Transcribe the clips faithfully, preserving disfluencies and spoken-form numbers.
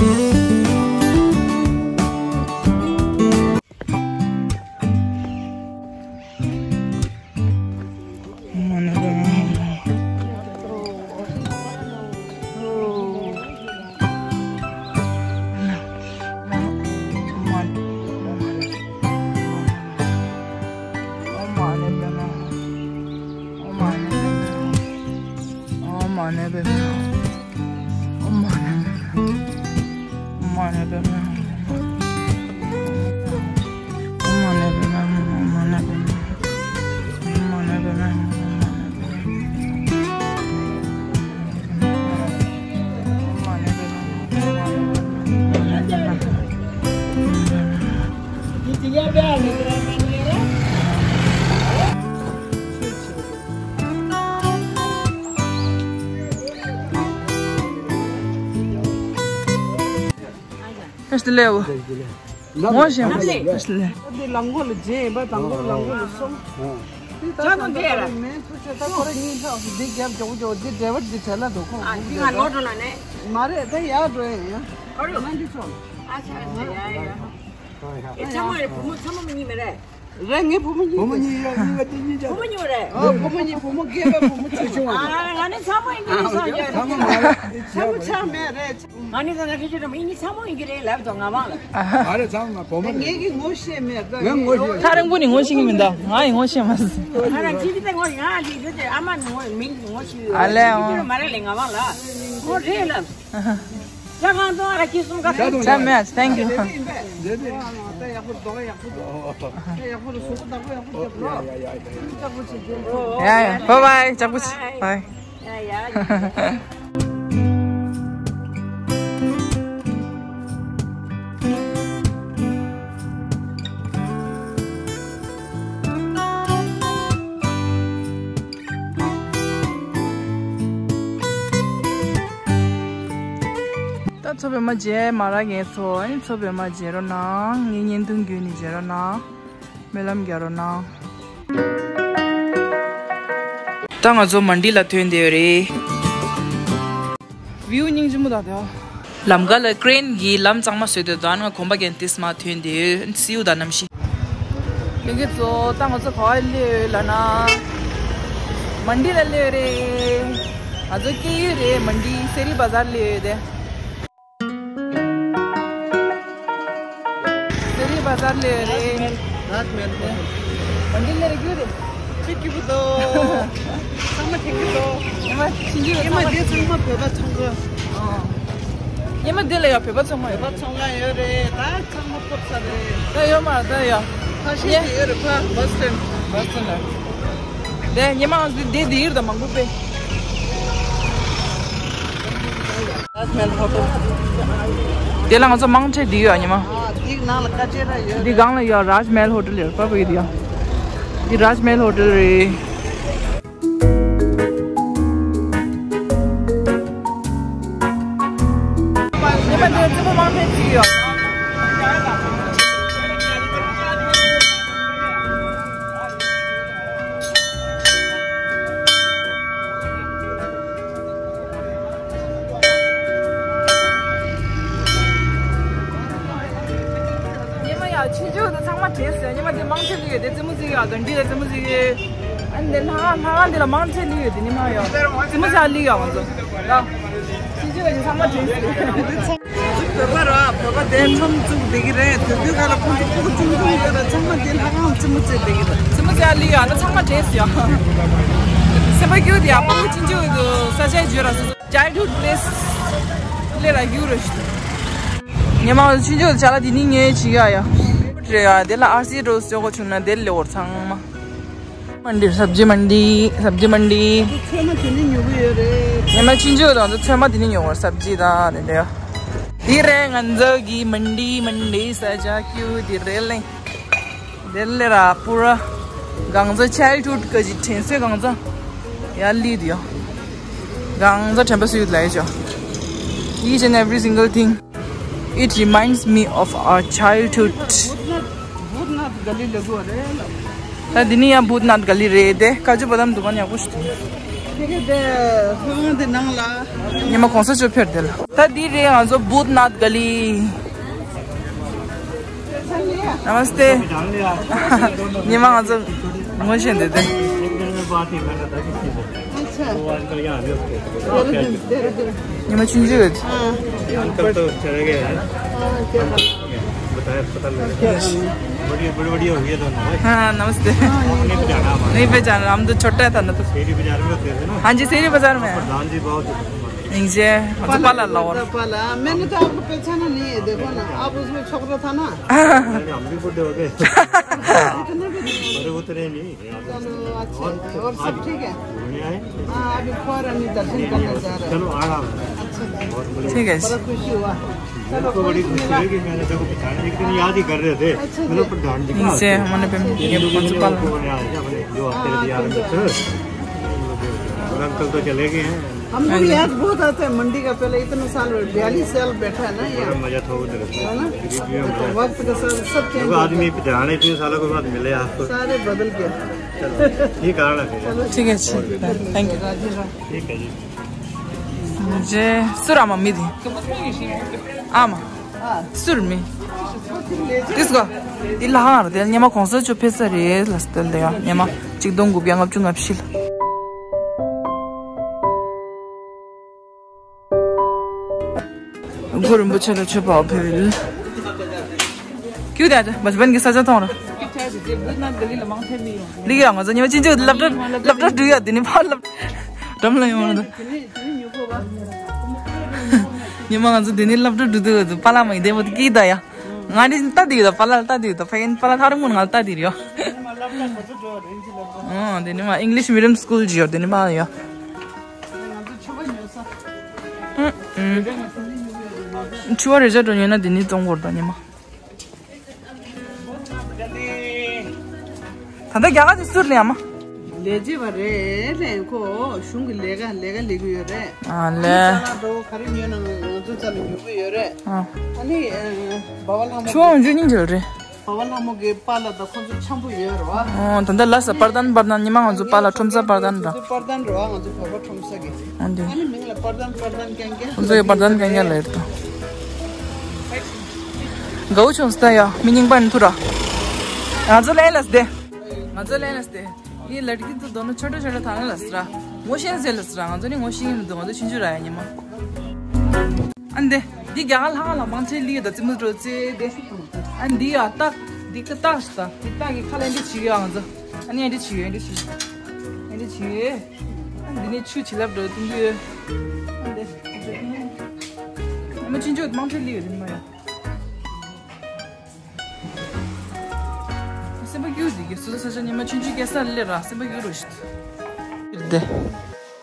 ཨེ་ལེའོ། ངོ་ཤེས་མ་སོང་ལེ། འདི་ལམ་གོ་ལ་རྗེས་ཡིན་པ་དང་པོ་ལམ་གོ་ལ་སོང་། ཅག་ནང་འདྲེ་ཡ་ར། མེན་ཚུ་ཆ་ད་ཁོ་ར་གཉིས་ལྷག་འདི་རྒྱབ་མགྱོགས་མགྱོགས་འདི་འདྲེ་བར་འདི་བྲལ་ལ་འདུག་ཁོ། ཨ་འདི་ང་ནོར་འགྲོ་ན་ནས། མ་རེད་ད་ཡར་འགྲོ་ཡིན་ཡ། ཨ་རུ། ང་འདི་ཚོ། ཨ་ཆ་ཨ་ཆ་ཡ་ཡ། ཨེ་ཚ་མོ་རེད་བུ་མོ་ཚ་མོ་མི་གཉིས་མེད་རེད། རེད་ངའི་བུ་མོ་གཉིས། བུ་མོ་གཉིས་ཡོད་གཉིས་ཀ་དེ་གཉིས་ཆ། བུ་མོ་གཉིས་རེད། ཨོ་བུ་མོ་གཉིས་བུ་མོ་སྐྱེས་པའི་བུ་མོ་ཆུང་ཆུང་བ། ཨ་ང་ནི་ཚ་མོ་ཡིན་གྱི་རེད་སོང་ཡོད་རེད། ཚ་མོ་ཆགས་མེད་རེད། ང་ནི་ད་ལྟ་ཁྱེད་ཆོས་འགྲོ་མི་ནི་ཚ་མོ་ཡིན་གྱི་རེད་ལབ་དོ་ང་མང་ལ། ཨ་རེ་ཚ་མོ་བུ་མོ་ངེད་ཀྱི་ངོ་ཤེས་མེད་ད། ངས་ངོ་ཤེས། ཐག་རིང་པོ་ནི་ངོ་ཤེས་ཀྱི་མི་འདུག་ང་ཡི་ངོ་ཤེས་མ་སོང་། ང་རང་ཁྱེད་ཀྱི་ད་ངོ་ང་ལི་ཡོད་དེ་ཨ་མ་ནི་ངོ་མིང་གི་ངོ་ཤེས་ཡོད། ཨ་ལས་ཁྱེད་ཀྱི་ཨང་། མ་རེད་ལས་ང་མང་ལ་ངོ་རེད་ལབ། ཆ་གང་དུ་ཨ་ཁྱི་གསུམ་ག་ཆ་མེད། Thank you། ད་ཡག་པོ་འདུག་ཡག་པོ་འདུག་ད་ཡག་པོ་རེད་གཟུགས་པོ་བདག་པོ་ཡག་པོ་རྒྱབ་ལོ། ཡ་ཡ་ཡ་ཡ། ལྕགས་པོ་ཆེ་རྒྱབ་ལོ། ཡ་ཡ། Bye bye། ལྕགས་པོ་ཆེ། Bye། ཡ་ཡ། ད་མཚོ་པདྨ་མཇལ་མ་རག་ངས་ཚོ། ཨ་ནི་མཚོ་པདྨ་མཇལ་རོགས་གནང་། ངའི་བརྙན་ཐུང་བརྒྱུད་ནས་མཇལ་རོགས་གནང་། སྨོན་ལམ་རྒྱག་རོགས་གནང་། ད་ང་ཚོ་མན་ཌི་ལ་ཐོན་བསྡད་ཡོད་རེད། བིའུ་སྙིང་རྗེ་མོ་དང་དེ། ལམ་ཁ་ལ་ཀྲེན་གྱིས་ལམ་གཙང་མ་བཟོས་ཏེ་དོན་ང་གོམ་པ་རྒྱན་ཏིས་མ་ཐོན་ཏེ་སིའུ་དང་གནམ་གཤིས། ལྷན་རྒྱས་ཚོ་ད་ང་ཚོ་ག་བ་སླེབས་ཡོད་ལབ་ན། མན་ཌི་ལ་སླེབས་ཡོད་རེད། ང་ཚོ་སྐྱེས་ཡུལ་རེད་མན་ཌི་སེ་རི་བ་ཛར་སླེབས་ཡོད་དེ། སེ་རི་བ་ཛར་སླེབས་ཡོད་རེད། རཱཇ་མལ་ཧོ་ཊེལ། མན་ཌི་ལ་རེད་རྒྱུ་རེད། ཁྱི་སྐྱིད་པོ་འདུག་ཚང་མ་ཁྱི་སྐྱིད་འདུག་ཉི་མ་ཕྱིན་རྒྱུ་ཉི་མ་འདི་ཚང་མ་བོད་པ་ཚོང་ཁང་། ཉི་མ་འདི་ལ་ཡང་བོད་པ་ཚོང་ཁང་ཡོད། བོད་པ་ཚོང་ཁང་ཡོད་རེད། ད་ཚང་མ་ཐོབ་ས་རེད། ད་ཡོད་མ་རེད་ད་ཡ། ཁ་ཤས་ཀྱི་ཡོད་རེད་ཕ་བྷ་སི་སི་ཊེན། བྷ་སི་སི་ཊེན་ལ། དེ་ཉི་མ་འདི་འདི་འདི་ཡིར་ད་མང་པོ་པེ། རཱཇ་མལ་ཧོ་ཊེལ། དེ་ལ་ང་ཚོ་མང་ཆེ་འདི་ཡོད་ཉི་མ། འདི་ནང་ལ་ཀ་ཅེ་ར་ཡོད། འདི་སྒང་ལ་ཡོད་རཱཇ་མལ་ཧོ་ཊེལ་ཡོད་པ་པོ་ཡོད་ཡ། འདི་རཱཇ་མལ་ཧོ་ཊེལ་རེད། ཉི་མ་འདི་ཙི་པོ་མང་ཆེ་འདི་ཡོད། ཉི་མ་ཡ་ཆུང་ཆུང་དེ་ཚང་མ་བྲེས་སོང་། ཉི་མ་དེ་མང་ཆེ་ལུས་ཡོད་དེ་རྩེད་མོ་རྩེ་ཡོད། ག་འདི་ལ་རྩེད་མོ་རྩེ་ཡོད། ཨ་ནི་དེ་ལྷ་ཁང་ལྷ་ཁང་དེ་ལ་མང་ཆེ་ལུས་ཡོད་དེ་ཉི་མ་ཡ་རྩེད་མོ་རྩེ་ལུས་ཡོད་ང་ཚོ་ལ། ཆུང་ཆུང་དེ་ཚང་མ་བྲེས་སོང་། བོད་པ་ར་བོད་པ་དེ་ཁྲོམ་བཙུགས་བསྡད་ཀྱི་རེད། དུས་དུས་ག་ལ་ཁོང་ཚོ་ཕྲུ་གུ་ཆུང་ཆུང་ཡོད་ར་ཚང་མ་དེ་ལྷ་ཁང་རྩེད་མོ་རྩེ་བསྡད་ཀྱི་རེད། རྩེད་མོ་རྩེ་ལུས་ཡོད་ཨ་ནི་ཚང་མ་བྲེས་སོང་ཡ། སེམས་པ་སྐྱིད་པོ་དེ་ཡ་ཕྲུ་གུ་ཆུང་ཆུང་དུ་ས་ཆ་བརྗོད་ར་སོ་སོ། Childhood place ལས་ལ་རྒྱུ་རུ་ཞུ། ཉི་མ་ཆུང་ཆུང་ཆ་ལ་དེ་ནི་ངས་བྱེད་ཡ་ཡ། རེད་ཡ་དེ་ལ་ཨར་སི་འགྲོ་སོ་གོ་བྱུང་ན་དེ་ལས་འོར་ཚང་མ། མན་ཌི་སབ་ཇི་མན་ཌི་སབ་ཇི་མན་ཌི། ཚོད་མ་དེ་ནི་ཉོ་གི་ཡོད་རེད། ཉི་མ་ཆུང་ཆུང་དང་ཚོད་མ་དེ་ནི་ཉོ་གི་སབ་ཇི་ད་རེད་ཡ། དེ་རེད་ང་ཚོ་གི་མན་ཌི་མན་ཌི་ས་ཆ་ཀྱུ་དེ་རེད་ལེ། དེ་ལས་ར་པུ་ར། གང་ཚ་childhood ག་ཅི་དྲན་གསོ་གང་ཚ། ཡ་ལི་དུ་ཡ། གང་ཚ་དྲན་པ་སུ་ཡོད་ལ་ཡ་ཅོ། Each and every single thing, it reminds me of our childhood. བུད་ནཱཐ་ག་ལི་ལ་གོ་རེད་ལ། ད་འདི་ནི་ཡ་བུད་ནཱཐ་ག་ལི་རེད་དེ་ཀ་ཇུ་བ་དམ་དུ་ག་ནི་ཡག་པོ་ཞིག་འདུག་ཁྱེད་ཀྱི་དེ་ཧང་དེ་ནང་ལ། ཉི་མ་གོང་ས་མཆོག་ཕེབས་དེ་ལ། ད་འདི་རེད་ང་ཚོ་བུད་ནཱཐ་ག་ལི། ནམ་སྟེ། ཉི་མ་ང་ཚོ་ངོ་ཤེས་འདི་དེ། ཉི་མ་ཆུང་ཆུང་ཡོད། हाँ, नमस्ते। नहीं पहचाना, हम तो छोटा था ना, तो। हाँ जी, शेरी बाजार में है। प्रधान जी बहुत। नीचे, मतलब, पाला लाओ। पाला, मैंने तो आपको पहचाना नहीं है, देखो ना, आप उसमें छोकरा था ना। हम भी बूढ़े हो गए। इतने भी नहीं। बड़े उतरे नहीं। चलो, अच्छा है। और सब ठीक है? बढ़िया है। हाँ, अभी खोर अभी दर्शन करने जा रहे हैं। चलो, आराम। अच्छा है। बहुत बढ़िया। ठीक है। बड़ा खुशी हुआ। चलो, मेरे को बड़ी खुशी हुई कि मैंने देखो पहचान ली, लेकिन याद ही कर रहे थे। अच्छा, मतलब, जी। प्रधान जी का। नीचे, मैंने पे, ये principal। जो आपके लिए आ रहे थे। और अंकल तो चले गए हैं। हमको भी याद बहुत आता है मंडी का, पहले इतने साल, बयालीस साल बैठा है ना यहाँ। बड़ा मजा था उधर। है ना? गरीबी में मजा। वक्त के साथ सब change देखो, होता है। आदमी पहचान है, इतने सालों के बाद मिले आपको। सारे बदल गए। चलो, ये कारण है फिर। चलो, ठीक है, ठीक है। Thank you। राधे राधे। ठीक है जी। मुझे सुरमा मिली। आमा। सुरमी। किसको? इलाहार दे, ཉི་མ་གོང་ས་མཆོག་ཕེབས་ས་རེད་ལ་སྟེར་དེ་ཡ། ཉི་མ་གཅིག་སྟོང་དགུ་བརྒྱ་ལྔ་བཅུ་ང་བཞི་ལ། གུ་རུ་རིན་པོ་ཆེ་ལ་མཆོད་པ་ཕུལ། क्यों दादा, बचपन की सजा तो हो रहा। लिया ང་ཚོ་ཉི་མ་ཆུང་ཆུང་སློབ་གྲྭ་སློབ་གྲྭ་འགྲོ་ཡ་དེ་ནི་ཕར་སློབ་འགྲམ་ལ་ཡོང་རེད། ཉི་མ་ང་ཚོ་དེ་ནི་སློབ་གྲྭ་འགྲོ་དུས་པཱ་ལགས་མ་ཡི་དེ་མོ་དེ་སྐྱིད་ད་ཡ། ང་ནི་ལྟ་དེ་ཡོད་ད། པཱ་ལགས་ལྟ་དེ་ཡོད་ད། ཕ་ཡན་པཱ་ལགས་ཐག་རིང་མོ་ང་ལྟ་དེ་རེད་ཡ། ཨོ་དེ་ནི་མ་English medium school ཇི་ཡོད་དེ་ནི་མ་ཡ། ཆུ་བ་རེ་ཇ་འགྲོ་ཉོས་ན་དེ་ནི་གཏོང་དགོས་ད་ཉི་མ། ད་ལྟ་རྒྱ་གར་དེ་སུར་ལེན་ཨ་མ། ལས་བྱེད་པ་རེད་ལེན་ཁོ་གཞུང་གི་ལས་ཀ་ལས་ཀ་ལས་ཀྱི་ཡོད་རེད། ཨ་ལས། ཨ་ནི་ཙ་ལ་འགྲོ་ག་རེ་ཉོས་ན་ང་ཚོ་ཙ་ལ་ཉོ་གི་ཡོད་རེད། ཨ། ཨ་ནི་ཨ་བ་བ་ལྷ་མོ། ཆུ་བ་འཇུ་སྙིང་རྗེ་རེད། བ་བ་ལྷ་མོ་གི་པཱ་ལགས་དང་ཁོང་ཚོ་འཆམ་པོ་ཡོད་རེད་བ། ཨོ་ད་ལྟ་ལ་ས་པར་དན་པར་དན་ཉི་མ་ང་ཚོ་པཱ་ལགས་ཁྲོམ་ས་པར་དན་ར། པར་དན་རེད་བ་ང་ཚོ་བོད་པ་ཁྲོམ་ས་གི། ཨ་འདི། ཨ་ནི་མིང་ལ་པར་དན་པར་དན་རྐྱང་རྐྱང་། ཁོང་ཚོ་ཡི་པར་དན་རྐྱང་རྐྱང་ལ་ཡོད་དོ། དགའ་བོ་བྱུང་སྟེ་ཡ་མི་རྙིང་པ་ནི་ཐུ་ར། ང་ཚོ་ལེན་ལ་སྟེ། ང་ཚོ་ལེན་ལ་སྟེ། ཡི་ལ་ཏི་ཏུ་དོ་ནོ་ཆོ་ཏོ་ཆོ་ཏོ་ཐང་ལ་སི་ར། ངོ་ཤེས་ཟེར་ལ་སི་ར། ང་ཚོ་ནི་ངོ་ཤེས་ཡིན་འདུག་ང་ཚོ་ཆུང་ཆུང་ར་ཡ་ཉི་མ། ཨ་འདི། འདི་རྒྱ་གར་ལྷ་ཁང་ལ་མང་ཆེ་ལི་ད་ཙི་མོ་འགྲོ་ཙེ་དེ། ཨ་འདི་ཡ་སྟག་འདི་ཀ་སྟག་ཤི་ད། འདི་སྟག་གི་ཁ་ལ་འདི་བྱི་ཡོད་ང་ཚོ། ཨ་ནི་འདི་བྱི་ཡོད་འདི་བྱི། འདི་བྱི་ཡོད། ཨ་འདི་ནི་ཆུ་བྱི་ལབ་འགྲོ་ཏུང་ཡོད། ཨ་འདི། ཨ་མ་ཆུང་ཆུང་མང་ཆེ་ལི་ཡོད་འདི་མ་ཡ། སེམས་པ་སྐྱིད་འདི་གི་སོ་སོ་ས་ཆ་ཉི་མ་ཆུང་ཆུང་སྐྱེ་ས་ལེ་ར་སེམས་པ་སྐྱིད་རོ་ཞིག་འདི།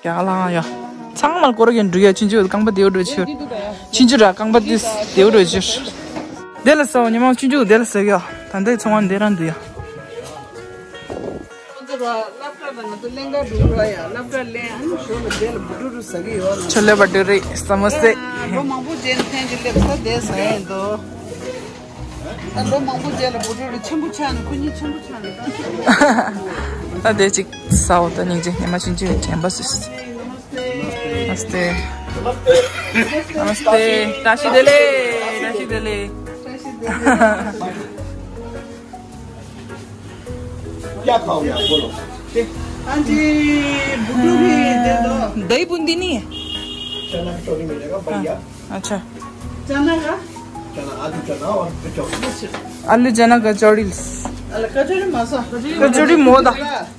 ཡ་ལ་ཡ། ཚང་མར་སྐོར་གྱི་འགྲུལ་ཡ་ཆུང་ཆུང་རྐང་པ་དེའུ་འགྲོ་ཆུ། ཆུང་ཆུང་ར་རྐང་པ་དེ་དེའུ་འགྲོ་ཆུ། དེ་ལ་ས་བ་ཉི་མ་ཆུང་ཆུང་དེ་ལ་ས་གི་ཡ། ད་འདི་ཚོང་བ་འདི་རང་འདུག་ཡ། ཁོ་ཚོ་ར་སློབ་གྲྭ་ལ་ང་ཚོ་ལེན་ག་འགྲོ་ར་ཡ་སློབ་གྲྭ་ལེན་ཨ་ནི་ཞོར་ལ་དེ་ལ་བུ་ཕྲུག་རུ་ཟ་གི་ཡོད་ལ། ཆོ་ལེ་བ་འགྲོ་རེད་ས་མོ་སེ། ལོ་མང་པོ་རྗེས་ནས་ཐེངས་གཅིག་སླེབས་ས་དེ་ཟ་ཡིན་དོ། ད་ལོ་མང་པོ་རྗེས་ལ་བུ་ཕྲུག་རུ་ཆེན་པོ་ཆགས་ནས་ཁོ་གཉིས་ཆེན་པོ་ཆགས་ནས་ད། ད་དེ་གཅིག་ཟ་འོ་ད་སྙིང་རྗེ་ཉི་མ་ཆུང་ཆུང་དྲན་པ་སུས། नमस्ते। नमस्ते। ताशी देले। ताशी देले। क्या खाओगे आप बोलो। हाँ जी, बुड्ढू भी दे दो। दही बूंदी नहीं है? चना कचौड़ी मिलेगा, बढ़िया। हाँ, अच्छा। चना का? चना, आलू चना और कचौड़ी। आलू चना कचौड़ी। अल कचौड़ी मासा। कचौड़ी मोदा।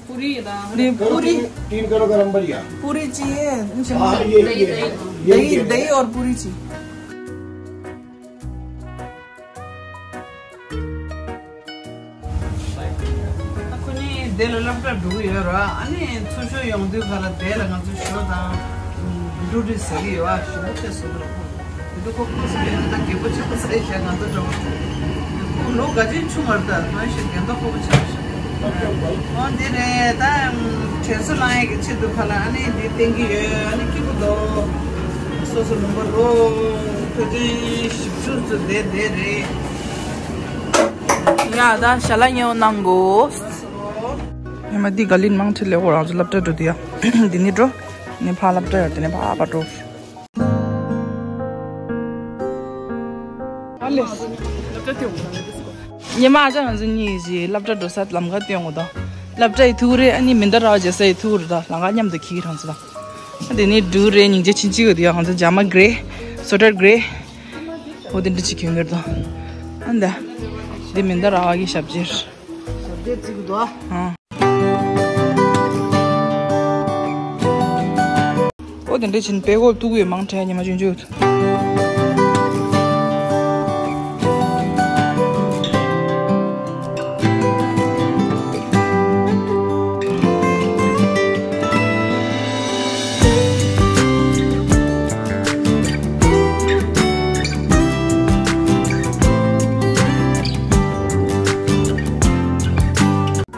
पूरी ना। नहीं, पूरी। तीन, तीन किलो गरम बढ़िया। पूरी चाहिए। हाँ, ये, ये, ये, दही, ये। दही और पूरी चाहिए। ཁོ་གཉིས་དེ་ལ་སློབ་གྲྭ་འགྲོ་གི་ཡོད་ར། ཨ་ནི་ཚུར་ཤོག་ཡོང་དུས་ག་ལ་དེ་ལ་ང་ཚོ་ཞོ་དང་འབྲུ་རིགས་ཟ་གི་ཡོད་ཨ། ཞོ་ཁོ་ཚོས་བཟོ་གི་ར། ཁོ་དེ་ཚོ་ཁོ་ཁོ་ཚོ་ཡོད་ན་ད་རྒད་པོ་ཆགས་པ་ཟེར་བྱས་ང་ཚོ་འགྲོ། ཁོ་ལོ་ག་ཚོད་ཆུང་བར་ད་ང་ཞིག་རྒན་ཐོག་ཁོ་བོ་ཆགས་ཤག་འོ་འདི་རེད་ད། དྲན་གསོ་བླང་ཡས་ཀྱི་ཆེད་དུ་ཕ་ལ་ཨ་ནི་འདི་བསྟན་གི་ཡོད། ཨ་ནི་སྐྱིད་པོ་འདུག་སོ་སོ་ལུང་པ་ལོ་ཁོ་ཚོའི་ཞིབ་འཇུག་ཚོ་བསྡད་བསྡད་རེད། ཡ་ད་ཞལ་ལག་ཉོ་གནང་གོ། ཉི་མ་འདི་ག་ལིན་མང་ཆེ་ལེ་འོ་རང་ཚོ་སློབ་གྲྭ་འགྲོ་དུས་ཡ། འདི་ནི་འགྲོ། ནི་ཕ་སློབ་གྲྭ་ཡོད་དེ་ནི་ཕ་པ་འགྲོ། ཉི་མ་ཨ་ཅག་ང་ཚོ་གཉིས་ཀྱིས་སློབ་གྲྭ་འགྲོ་ས་ལམ་ཁ་སྟོན་འོང་དང་། སློབ་གྲྭ་ཡི་ཐུག་རེད། ཨ་ནི་མི་འདྲ་ར་བ་བྱེད་ས་ཡི་ཐུག་རེད་དང་། ལམ་ཁ་མཉམ་དུ་འཁྱེར་རང་ཚོ་དང་། དེ་ནི་འབྲུ་རེད། སྙིང་རྗེ་ཆིན་ཆིན་ཡོད་དེ་ཡང་ང་ཚོ་ཇ་མ་གྷི་རེ། སོ་ཊེཌ་གྷི་རེ། འོ་དེ་འདྲ་ཅིག་གྱོན་གྱི་རེད་དང་། ཨ་འདི། འདི་མི་འདྲ་ར་བ་གི་ཞབས་རྗེས། ཞབས་རྗེས་བརྩི་གི་འདུག་ཨ། ཨ། ཨོ་དེ་འདྲ་ཕྱིན་པེ་ཧོལ་ཐུག་ཡོད་མང་དྲགས་ཉི་མ་ཆུང་ཆུང་།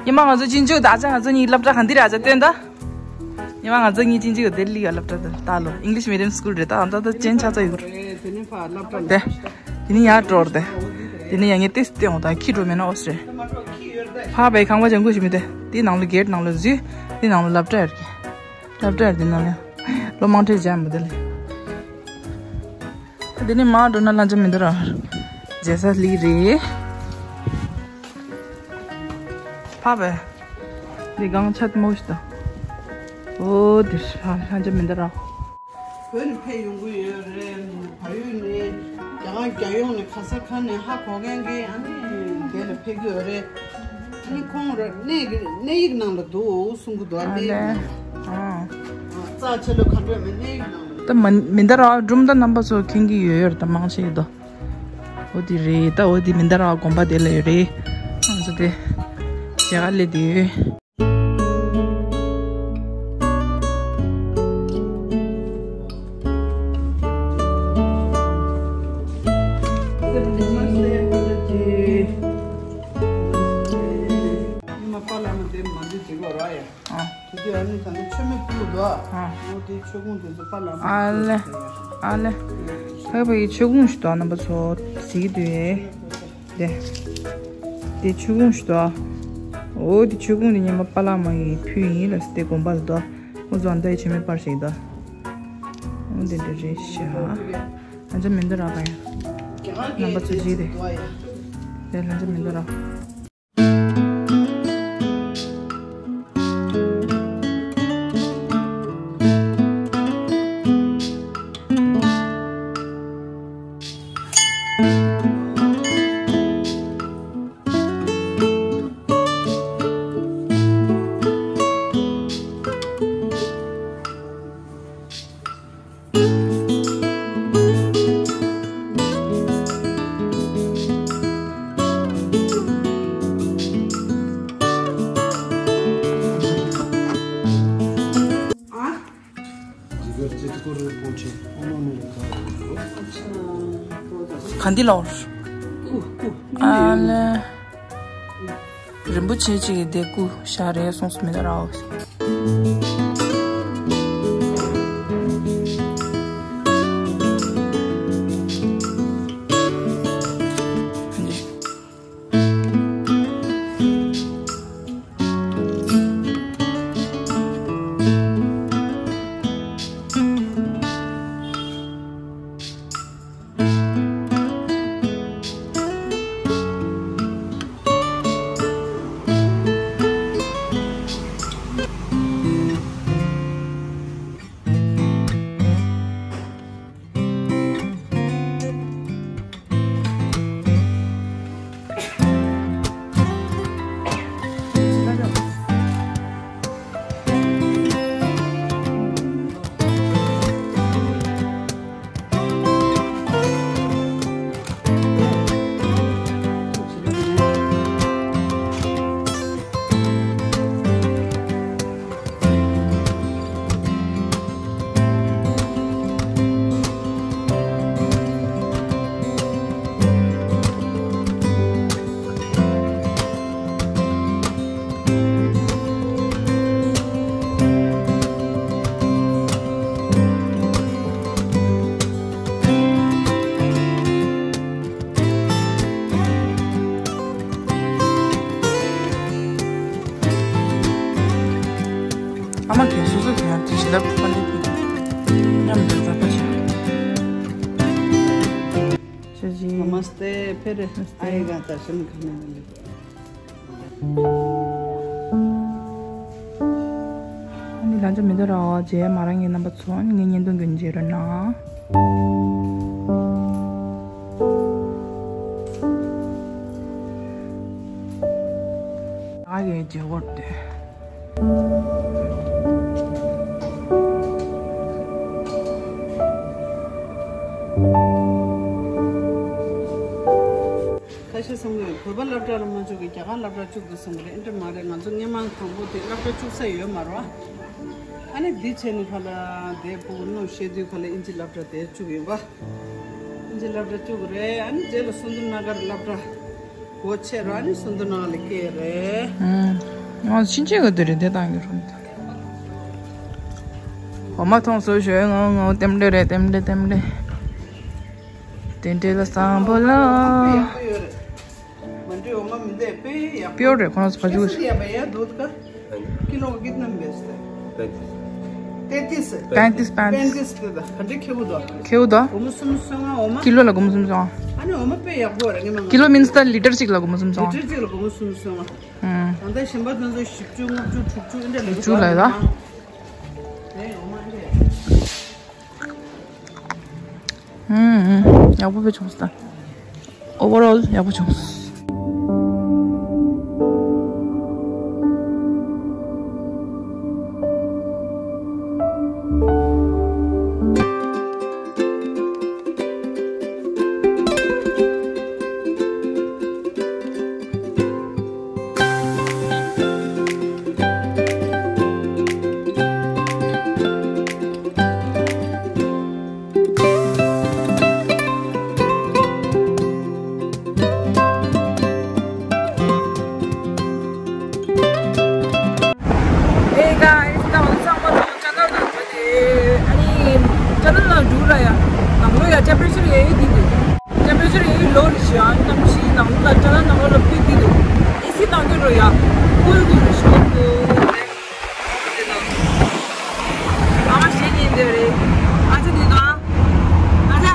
ཉི་མ་ང་ཚོ་ཅིན་ཅུ་ད་ཆ་ང་ཚོ་གཉིས་སློབ་གྲྭ་གང་འདི་ར་ཆ་བསྟན་ད། ཉི་མ་ང་ཚོ་གཉིས་ཅིན་ཅུ་དེ་ལི་ཡ་སློབ་གྲྭ་དེ་ད་ལོ་English medium school རེད། ད་ཨ་ད་ད་ཅན་ཆ་ཚ་ཡོད་རེད། དེ་ནི་ཕ་སློབ་གྲྭ་དེ། དེ་ནི་ཡར་འགྲོ་རེད་དེ། དེ་ནི་ཡ་ངས་ཏེས་བསྟན་འོང་ད་ཁྱི་འགྲོ་མེད་ན་ཨོ་སི་རེད། ཕ་བའི་ཁང་པ་ཅན་ཀུ་ཞིག་མི་དེ། དེ་ནང་ལ་གེ་ཊི་ནང་ལ་འཛུལ། དེ་ནང་ལ་སློབ་གྲྭ་ཡར་གི་སློབ་གྲྭ་ཡར་དེ་ནང་ལ་ལོ་མང་ཁྲེ་ཇམ་མི་དེ་ལ། དེ་ནི་མ་འགྲོ་ན་ལྷ་འཇམ་མི་འདུག་ར། རྗེ་ས་ལི་རེད། ཕ་བས། འདི་གང་ཆ་དེ་མོ་ཞིག་དང་། ཨོ་དེ་ཧ་ཧ་ཅང་མི་འདུག་ར། བོད་ནས་ཕེབས་ཡོང་གི་ཡོད་རེད། བལ་ཡུལ་ནས་རྒྱ་གར་རྒྱལ་ཡོངས་ནས་ག་ས་ག་ནས་ཧ་གོ་མཁན་གྱི་ཨ་ནི་དེ་ལ་ཕེབས་ཀྱི་ཡོད་རེད། ཨ་ནི་ཁོང་ར་གནས་ཀྱི་གནས་ཡིག་ནང་ལ་འདུག་གསུང་གི་འདུག་ཨ་ཨ་གནས་ཡིག་ལས། ནང་ལ། ཨ། རྩ་ཆེ་ལོ་ག་འདྲ་མེད་གནས་ཡིག་ནང་ལ། ད་མ་མི་འདུག་ར་སྒྲུང་ད་རྣམ་པ་ཚོ་མཁྱེན་གྱི་ཡོད་ཡོད་རེད། ད་མང་ཆེ་ཡོད་དོ། འོ་དེ་རེད། ད་འོ་དེ་མི་འདུག་ར་དགོན་པ་དེ་ལ་ཡོད་རེད། ང་ཚོ་དེ་ཞལ་ཁ་ལས་དེ་ཡོད། ཨ། དེ་དུས་ཨ་ནི་ད་ནི་མཆོད་མེ་ཕུལ་འདུག་ཨ། འོ་དེ་མཆོད་ཀོང་དེ་ཚོ་པཱ་ལགས་ཨ་ལེ། ཨ་ལེ། ཕ་བའི་མཆོད་ཀོང་ཞིག་འདུག་ཨ་རྣམ་པ་ཚོ་གཟིགས་དུས། དེ། དེ་མཆོད་ཀོང་ཞིག་འདུག་ཨ། འོ་དེ་མཆོད་ཀོང་དེ་ཉི་མ་པཱ་ལགས་མ་ཡིས་ཕུལ་ཡིན་ལ་སི་དེ་དགོན་པ་ལ་འདུག་ཨ། འོ་ཚོ་ཨ་མདའ་ཡི་མཆོད་མེ་སྤར་ཞིག་འདུག་ཨ། འོ་དེ་འདྲ་རེད་ཤག་ཨ་ཅག་མི་འདུག་ར་ག་ཡ། རྣམ་པ་ཚོ་གཟིགས་དེ། དེ་ལྷ་ཅག་མི་འདུག་ར། ག་འདི་ལོར། ཨ་ལེ། རིན་པོ་ཆེ་གཅིག་གི་དེ་སྐུ་ཤ་རེ་སོང་སུ་མི་དར་ཨའོ། ཨ་མ་གིས་སོ་སོ་གི་ཡང་དེ་བྱེད་ཐབས་ཁོ་ནི། नमस्ते, फिर आएगा दर्शन करने वाले। ཨ་ནི་ལྷན་རྒྱས་མི་འདུག་ར། རྗེས་མ་རང་གི་རྣམ་པ་ཚོ་ངའི་བརྙན་ཐུང་གི་མཇལ་རོགས་གནང་། ང་གི་མཇལ་སྐོར་དེ། ཁ་ཤས་བསམ་གི་ཡོད། བོད་པ་སློབ་གྲྭ་ལ་མ་བཅུག་གི་རྒྱ་གར་སློབ་གྲྭ་བཅུག་འདུག་བསམ་གི་རེད། ཨེ་འདྲ་མ་རེད། ང་ཚོ་སྔོན་མ་དང་པོ་དེ་སློབ་གྲྭ་བཅུག་ས་ཡོད་མ་རེད་བ། ཨ་ནི་འདི་བྱས་ནས་ཕར་ལ་དེ་ཕྲུ་གུ་ནུ་བཤད་དུས་ཁ་ལ་ཨིན་ཇི་སློབ་གྲྭ་དེ་བཅུག་ཡོད་པ། ཨིན་ཇི་སློབ་གྲྭ་བཅུག་གི་རེད། ཨ་ནི་རྗེས་ལ་སུན་དར་ན་གར་སློབ་གྲྭ་སྒོ་ཕྱེ་ར། ཨ་ནི་སུན་དར་ན་གར་ལ་སྐྱེལ་རེད། ཨུམ། ང་ཕྱིན་ཆད་ག་དུས་རེད་དེ་བཏང་གི་རུང་། འོ་མ་འཐུང་སོ་ཞོ་ངའོ་ངའོ་ལྟེམ་ལེ་རེད། ལྟེམ་ལེ་ལྟེམ་ལེ། ཏན་ཏན་ལ་བཟང་པོ་ལ། མ་འདྲེ་འོ་མ་མི་འདེ་པེ་ཡག་པོ། པིའོར་རེད། ཁོ་རང་ཚོ་ཕ་ཇུ། कैसे दिया भैया दूध का? किलो का कितना में बेचते हैं? पैंतीस। पैंतीस। पैंतीस। पैंतीस ཏེ་ད་ག་འདྲེ་ཁེ་བོ་དོ། ཁེ་བོ་དོ། སྒོར་མོ་སུམ་ཅུ་སོ་ལྔ་འོ་མ། ཀི་ལོ་ལ་སྒོར་མོ་སུམ་ཅུ་སོ་ལྔ། ཨ་ནི་འོ་མ་དཔེ་ཡག་པོ་རེད། ངས་མ། ཀི་ལོ་མིན་སི་ད་ལི་ཊར་གཅིག་ལ་སྒོར་མོ་སུམ་ཅུ་སོ་ལྔ། ལི་ཊར་གཅིག་ལ་སྒོར་མོ་སུམ་ཅུ་སོ་ལྔ། ཨུམ། ད་ལྟ་གཞན་པ་དེ་ཚོ་བཞི་བཅུ། ལྔ་བཅུ། དྲུག་ཅུ་ཨེ་འདྲ་ལས། དྲུག་ཅུ་ལས་ད། དེ་འོ་མ་ཨེ་འདྲ། ཨུམ། ཡག་པོ་བྱུང་སོང་། Overall ཡག་པོ་བྱུང་སོང་། Hey guys, ད་འོ་ཚང་མ་ཚང་ཅ་ནལ་ནང་བྱས་ཏེ། ཨ་ནི་ཅ་ནལ་ནང་འགྲོ་ར་ཡ། ནང་ལོགས་ཡ་ཊེམ་པེ་ཅར་ཡ་ཡོད་དེ་འདུག་ཊེམ་པེ་ཅར་ཡ་ཡོད་ལོ་རེ་ཞིག་ཨ་ནི་གནམ་གཤིས་ནང་ལོགས་ལ་ཅ་ནལ་ནང་ལོགས་ལ་ཕུད་དེ་འདུག་ཨེ་སི་བཏང་གི་རོ་ཡ། ཀུལ་གི་རོ་ཞིག་འདུག་ཨ་མ་ཞེ་ཉེན་འདོད་རེད། ཨ་ཅག་འདི་ག་ཨ་ཅག་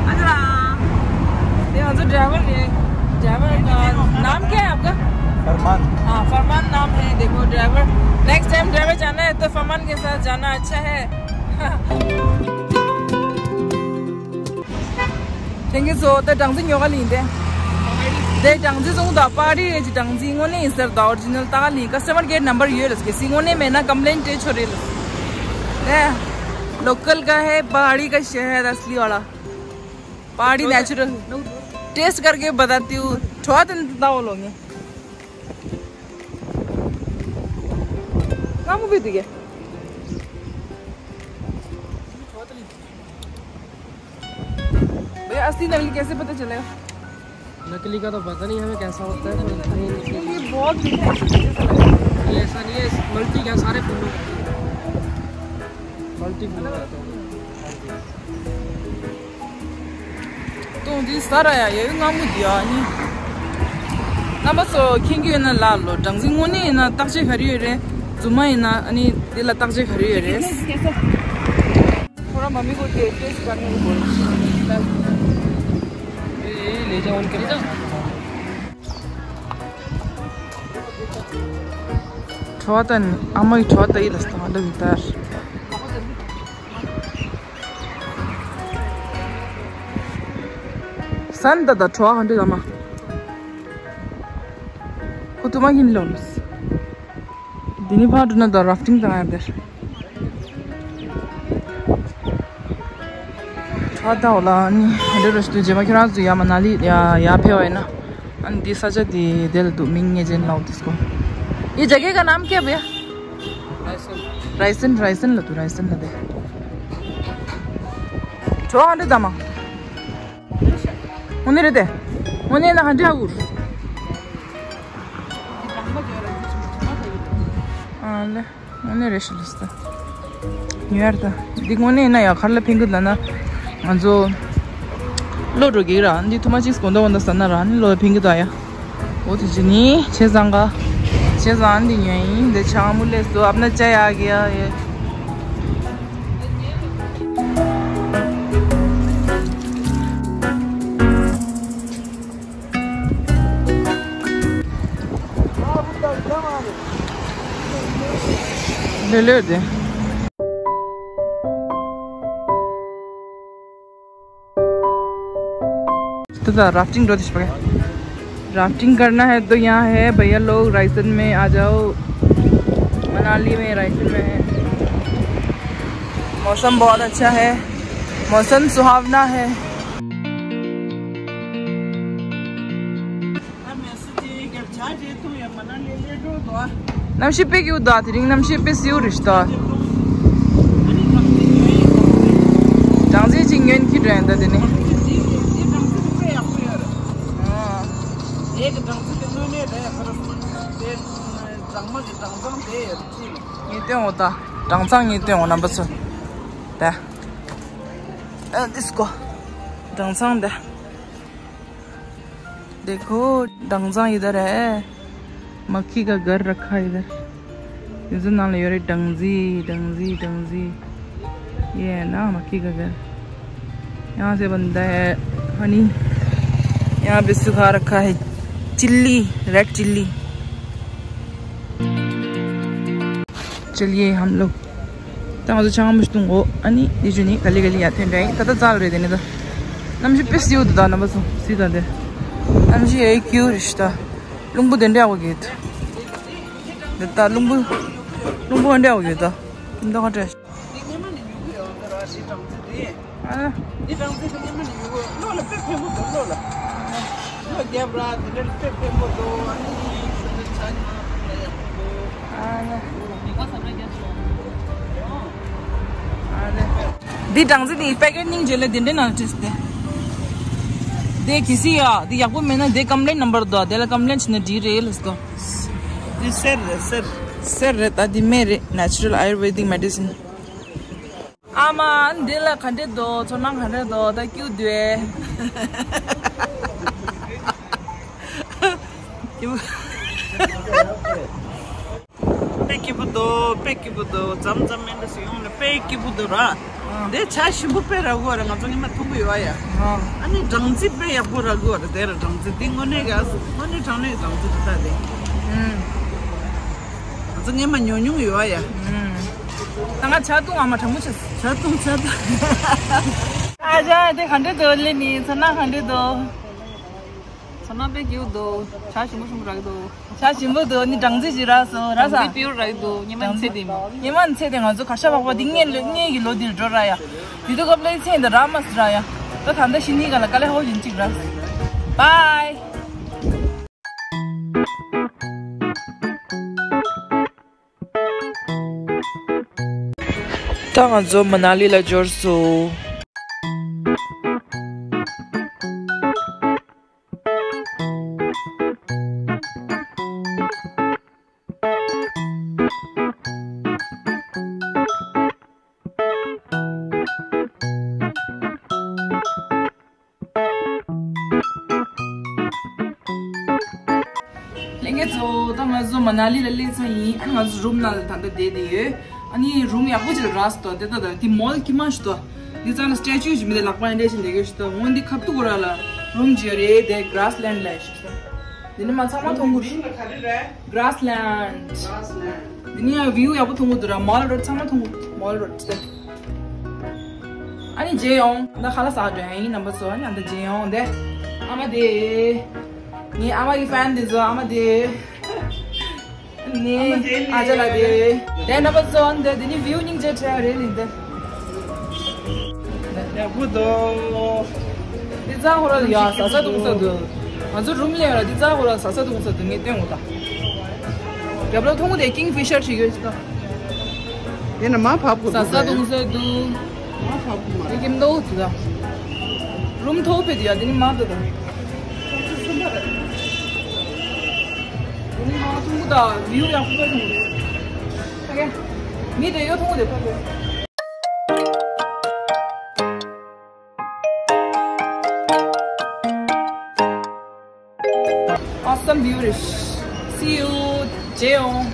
ཨ་ཅག་ལ། ये हमारा ड्राइवर है। ड्राइवर का नाम क्या है आपका? फरमान। हाँ, फरमान नाम है। देखो ड्राइवर, नेक्स्ट टाइम ड्राइवर जाना है तो फरमान के साथ जाना अच्छा है। Thank you so much. ད་སྦྲང་རྩི་ཉོ་ག་ལིན་ཏེ། དེ་སྦྲང་རྩི་བཟུང་དང་པ་རི་རེ་ཅི་སྦྲང་རྩི་དངོས་གནས་ཡིན་ཟེར་དང་ཨོ་རི་ཇི་ནལ་ད་ག་ལིན། ཀ་སི་ཊ་མར་ཀེར་ནམ་བར་ཡོད་རེད། གལ་སྲིད་དངོས་གནས་མེད་ན་ཀམ་པི་ལེན་སྤྲད་ཆོག་རེད། ལོ་ཀལ་ཀ་ཧེ་པ་ཧ་ཌི་ཀ་ཤ་ཧེ་ད་སི་ལི་ཝ་ལ། པ་ཧ་ཌི་ནེ་ཅུ་རལ། टेस्ट करके बताती हूँ। ཁྲོ་ཏན་ད་འོ་ལོ་ངེ། ང་མུ་བི་དུ་གེ། भैया, असली नकली कैसे पता चलेगा? नकली का तो पता नहीं हमें कैसा होता है, पर ये, ये बहुत मीठा है, इसलिए ऐसा लग रहा है। ये ऐसा नहीं है, मल्टी का सारे फूलों का। मल्टी फूलों का तो। ཏོང་འདི་ས་ར་ཡ་ཡ་ཡོད་ང་མུ་འདི་ཡ་ནི། རྣམ་པ་ཚོ་མཁྱེན་གྱི་ཡོད་ན་ལ་ལོ། སྦྲང་རྩི་དངོས་གནས་ཡིན་ན་བརྟག་དཔྱད་ག་རེ་ཡོད་རེད། རྫུན་མ་ཡིན་ན་ཨ་ནི་འདི་ལ་བརྟག་དཔྱད་ག་རེ་ཡོད་རེད། थोड़ा मम्मी को टे- टेस्ट करने को बोल। ये ले जाओ उनके पास। ཁྲོ་ཏན་ཨ་མའི་ཁྲོ་ཏན་ཡིད་ལ་སྟོང་ལ་བི་ཏར། སན་ད་ད་ཁྲོ་ཧན་དུ་ད་མ། ཁོ་ཐུ་མ་ཡིན་ལོ་ལོ། འདི་ནི་ཕར་འགྲོ་ན་ད་ར་ཕ་ཊིང་དང་ཡང་དེར། ཁྲ་ད་འོ་ལ་ནི་འདི་རུ་ཞུ་རྗེས་མ་ཁྱེད་རང་ཚོ་ཡ་མ་ན་ལི་ཡ་ཡ་ཕེ་བ་ཡིན་ན། ཨ་ནི་འདི་ས་ཆ་འདི་དེ་ལ་འདུག་མིང་ངེས་ཅན་ལའོ་དིས་ཀོ། ये जगह का नाम क्या भैया? रायसन। रायसन, रायसन ལ་འདུག रायसन ལ་དེ། ཁྲོ་ཧན་དུ་ད་མ། དངོས་གནས་རེད་དེ། དངོས་གནས་ན་ཧ་འདྲ་ཧ་གུར། ཨ་ལེ། དངོས་གནས་རེད་ཤི་ལུས་ཏེ། ཉོ་ཡར་ད། འདི་དངོས་གནས་ན་ཡ་གར་ལ་ཕིང་གི་ད་ན། ང་ཚོ། བློ་འགྲོ་གི་ར། འདི་ཐུ་མ་ཅིག་སྐོང་ད་འོང་ད་ས་ན་ར། ནི་བློ་ཕིང་གི་ད་ཡ། འོ་དེ་ཅི་ནི། ཆེ་ཚང་ག་ཆེ་ཚང་འདི་ཉོ་ཡིན། འདི་ཆང་མུ་ལེ་སོ་ཨབ་ན་ཅ་ཡ་གི་ཡ་ཡེ། ले दे। तो राफ्टिंग रो दिस पके। राफ्टिंग करना है तो यहाँ है भैया लोग, रायसन में आ जाओ। मनाली में, रायसन में है। मौसम बहुत अच्छा है, मौसम सुहावना है। ནམ་ཞིག་དཔེ་ཀྱི་འུ་དག་དེ་རིང་ནམ་ཞིག་དཔེ་སིའུ་རེད་ཤག་ད། སྦྲང་རྩི་ཅིག་ཉོན་གྱི་འགྲོ་ཡིན་ད་དེ་ནི། ངས་སྟོན་འོ་ད། སྦྲང་ཚང་ངས་སྟོན་འོ་རྣམ་པ་ཚོ། ད། ཨ་འདི་སྐོ། སྦྲང་ཚང་ད། देखो, སྦྲང་ཚང་इधर है। मक्खी का घर रखा है इधर। इधर ནང་ལ་ཡོད་རེད། སྦྲང་རྩི། སྦྲང་རྩི། སྦྲང་རྩི། ये है ना मक्खी का घर। यहाँ से बनता है हनी। यहाँ पे सुखा रखा है चिल्ली, रेड चिल्ली। चलिए हम लोग। ད་ང་ཚོ་ཆང་མ་ཞིག་འཐུང་གོ། ཨ་ནི་འདི་ཆུ་ནི་ག་ལེ་ག་ལེ་ཡར་ཐོན་འདྲ་ཡིན། ད་ལྟ་ཙག་རེད་དེ་ནི་ད། གནམ་གཤིས་དཔེ་སིའུ་འདུག་ད་རྣམ་པ་ཚོ། སི་ད་དེ། གནམ་གཤིས་ཨེ་སྐྱིད་རེད་ཤག་ད། རླུང་བུ་དེ་འདྲ་ཡག་པོ་གྱིས། འདི་ད་རླུང་བུ། རླུང་བུ་འདྲ་ཡག་པོ་གྱིས་ད། འདི་ད་ག་འདྲ། འདི་སྔོན་མ་ནས་ཉོ་གི་ཡོད་འདི་ར། འདི་སྦྲང་རྩི་དེ། ཨ། འདི་སྦྲང་རྩི་དེ་སྔོན་མ་ནས་ཉོ་གི་ཡོད། བློ་ལ་དཔེ་ཕན་པོ་འདུག་བློ་ལ། བློ་རྒྱབ་ར་དེ་འདྲ་དཔེ་ཕན་པོ་འདུག་ཨ་ནི་ཤིན་ཏུ་ཆ་ཉི་མ་ལ་ཡག་པོ་འདུག་ཨ་ལེ། འདི་སྦྲང་རྩི་དེ་པེ་ཀེཊ་སྙིང་རྗེ་ལ་དེ་འདྲའི་ནང་བྲིས་ཏེ། དེ་གི་སི་ཡ་དེ་ཡག་པོ་མེད་ན་དེ་ཀམ་པི་ལེན་ནམ་བར་འདུག་དེ་ལ་ཀམ་པི་ལེན་བྱས་ན་འགྲིག་རེད་ལབ་སོང་། འདི་གསེར་རེད་གསེར། གསེར་རེད་ད། འདི་སྨན་རེད། Natural Ayurvedic medicine། ཨ་མ། འདི་ལ་ག་འདྲ་འདུག་ཚོར་སྣང་ག་འདྲ་འདུག་ད་སྐྱིད་འདུག་ཨེ། སྐྱིད་པོ། དཔེ་སྐྱིད་པོ་འདུག་དཔེ་སྐྱིད་པོ་འདུག་མཚམས་མཚམས་མེ་འདྲ་ཞིག་ཡོང་ལ་དཔེ་སྐྱིད་པོ་འདུག་ར། འདི་ཇ་ཞིམ་པོ་དཔེ་རག་གི་རེད། ང་ཚོ་སྔོན་མ་འཐུང་གི་ཡོད་ཨ་ཡ། ཨ་ནི་སྦྲང་རྩི་དཔེ་ཡག་པོ་རག་གི་རེད། དེ་ར་སྦྲང་རྩི་འདི་དངོས་གནས་ག་དངོས་གནས་དྲང་གནས་སྦྲང་རྩི་འདི་ད་དེ། ང་ཚོ་སྔོན་མ་ཉོ་མྱོང་ཡོད་ཨ་ཡ། ད་ང་ཇ་བཏུང་། ཨ་མ་གྲང་མོ་བྱས། ཇ་བཏུང་ཇ་བཏུང་། ཨ་ཅག་དེ་ག་འདྲ་འདུག་ལེ་ནི་ཚོར་སྣང་ག་འདྲ་འདུག་ཚོར་སྣང་དཔེ་སྐྱིད་པོ་འདུག་ཇ་ཞིམ་པོ་ཞིམ་པོ་རག་འདུག་ཇ་ཞིམ་པོ་འདུག་ཨ་ནི་སྦྲང་རྩི་ཞིག་རག་སོང་། རག་སོང་། སྦྲང་རྩི་པིའུར་རག་འདུག་ཉི་མ་ཚེ་འདི་མ། ཉི་མ་ཚེ་འདི་ང་ཚོ་གར་ཞ་བག་པ་འདི་སྔོན་ལོ་སྔོན་གྱི་ལོ་འདིར་འགྲོ་ར་ཡ། དེ་དུས་སྐབས་ལ་ཚེ་འདི་རག་མ་སོང་ར་ཡ། ད་ད་ལྟ་ཤི་ནི་ག་ལ་དཀའ་ལས་ཧོ་ཡིན་གཅིག་ར། བའི། ད་ང་ཚོ་མ་ན་ལི་ལ་འབྱོར་སོང་། ལྷན་རྒྱས་ཚོ། ད་ང་ཚོ་མ་ན་ལི་ལ་སླེབས་ཚར་ཡིན། ཨ་ནི་ང་ཚོ་རུམ་ནང་ལ་ད་ལྟ་བསྡད་བསྡད་ཡོད། ཨ་ནི་རུམ་ཡག་པོ་ཅིག་རག་སོང་། དེ་ད་ད་དེ་མོལ་དཀྱུས་མ་ཞིག་འདུག་འདི་ཚང་ལ་སི་ཊེ་ཅུ་ཞིག་མི་དེ་ལག་པ་འདྲ་ཞིག་འདེགས་ཡོད་ཞིག་འདུག་འོ་འདི་ཁ་ཐུག་ར་ལ་རུམ་ཅིག་ཡོད་རེད། དེ་གྷ་ར་སི་ལེན་ཌི་ལབ་ཞིག་འདུག་འདི་ནི་མ་ཚང་མ་མཐོང་གི་རེད། གྷ་ར་སི་ལེན་ཌི། འདི་ནི་ཡང་བིའུ་ཡག་པོ་མཐོང་གི་འདུག་ར། མོལ་རོཌ་ཚང་མ་མཐོང་གི། མོལ་རོཌ་དེ། ཨ་ནི་མཇལ་ཡོང་། ད་ཁ་ལག་ཟ་འགྲོ་ཡིན་རྣམ་པ་ཚོ། ཨ་ནི་ཨ་ད་མཇལ་ཡོང་། དེ་ཨ་མ་དེ། ངའི་ཨ་མ་གི་ཕེན་དེ་ཚོ། ཨ་མ་དེ། ནི་ཨ་ཅག་ལགས་དེ། དེ་རྣམ་པ་ཚོ། འདི་འདི་ནི་བིའུ་སྙིང་རྗེ་ཁྲལ་རེད་ལིན་དེ། ཡག་པོ་འདུག་འདི་རྩྭ་ཧོ་ར་ཡ་ཟ་ས་འཐུང་ས་འདུག་ང་ཚོ་རུམ་ལ་ཡོད་ར། འདི་རྩྭ་ཧོ་ར་ཟ་ས་འཐུང་ས་འདུག་ངས་སྟོན་འོ་ད། རྒྱབ་ལོགས་མཐོང་གོ་དེ་ཀིང་ཕི་ཤར་བྱེད་ཀྱི་ཡོད་ཅིག་ད། དེ་ན་མ་བབ་གོ་ཟ་ས་འཐུང་ས་འདུག་མ་བབ་གོ་མ་རེད། ཀིམ་དོ་དེ་ད། རུམ་མཐོ་བོ་དེ་ཡ། དེ་ནི་མ་འདུག་ད། དེ་ནི་མ་མཐོང་གོ་ད། བིའུ་ཡག་པོ་མཐོང་གོ། ཨོ་ཁེ། མི་དེ་ཡོད་མཐོང་གོ་དེ་ཕ་གོ། Awesome view རེད། See you. མཇལ་ཡོང་།